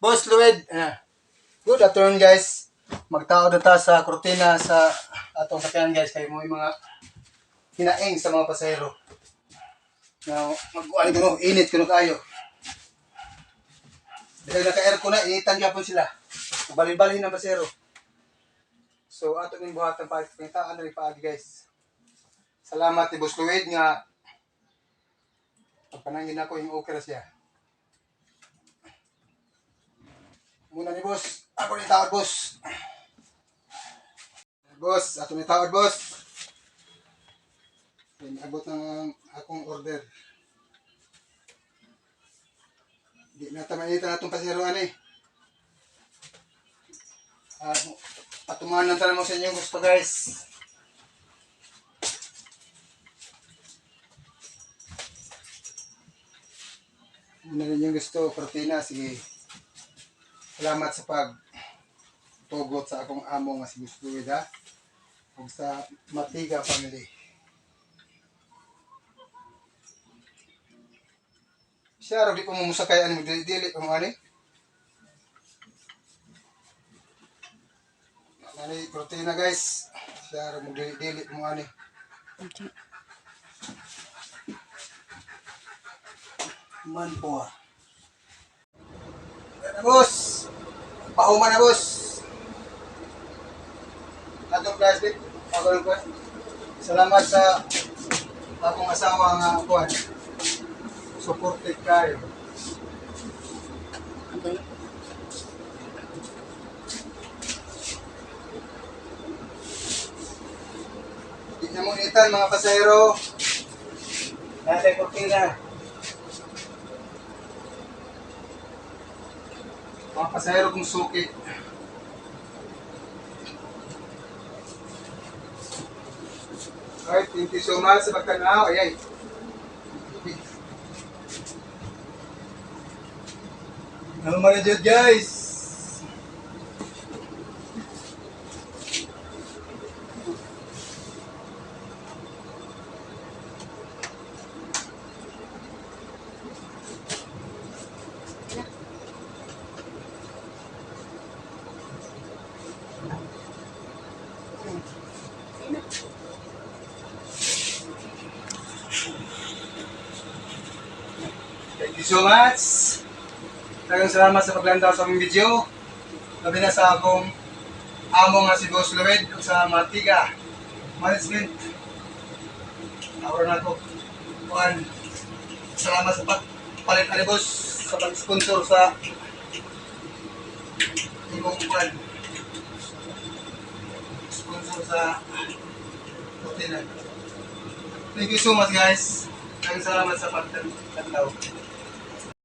Boss Lued. Good afternoon, guys. Magtao na ta sa kurtina sa atong sakyanan, guys, kay mo yung mga hinaing sa mga pasahero. Now, magkuan kuno, init kuno kayo. Dahil naka-aircon na, initan gyapon sila. Balin-balhin ang pasahero. So ato ning buhatan pa pangitaan diri paagi, guys. Salamat ni Boss Lued nga pagpanangin ako yung okay ra siya. Muna ni boss. Ako ni tawad, boss. Boss, ato ni tawad, boss. Abot ng akong order. Di na tamanita na itong pasero ani. Patumanan tanan mo sa inyong gusto, guys. Muna ninyong gusto, protina, sige. Salamat sa pag tugot sa akong amo nga si Boss Luid, ha. Ug sa Matiga family. Siya raw di pa mo musakay ani, dili dili pa mo ani. Ani protina, guys. Siya raw mo dili dili pa mo ani. Man po ah. Na, boss. Pahuman na, boss. Atong plastic. Ako lang kuan. Salamat sa akong asawa nga kuan. Supported kayo. Okay. Di na mo initan mga pasahero. Nasa kurtina. Mga pasahero kung suki. Alright, thank you so much sa pagtanaw. Ay, ay. Ano man na guys? Thank you so much. Daghang salamat sa paglantaw sa aming video. Labi na sa akong amo nga si Boss Lued ug sa Matiga Management. Ako na ko. Kuan. Salamat sa pagpalit ani boss, sa pag-sponsor sa imong kuan. Sponsor sa hotel. Thank you so much, guys. Daghang salamat sa pagtanaw.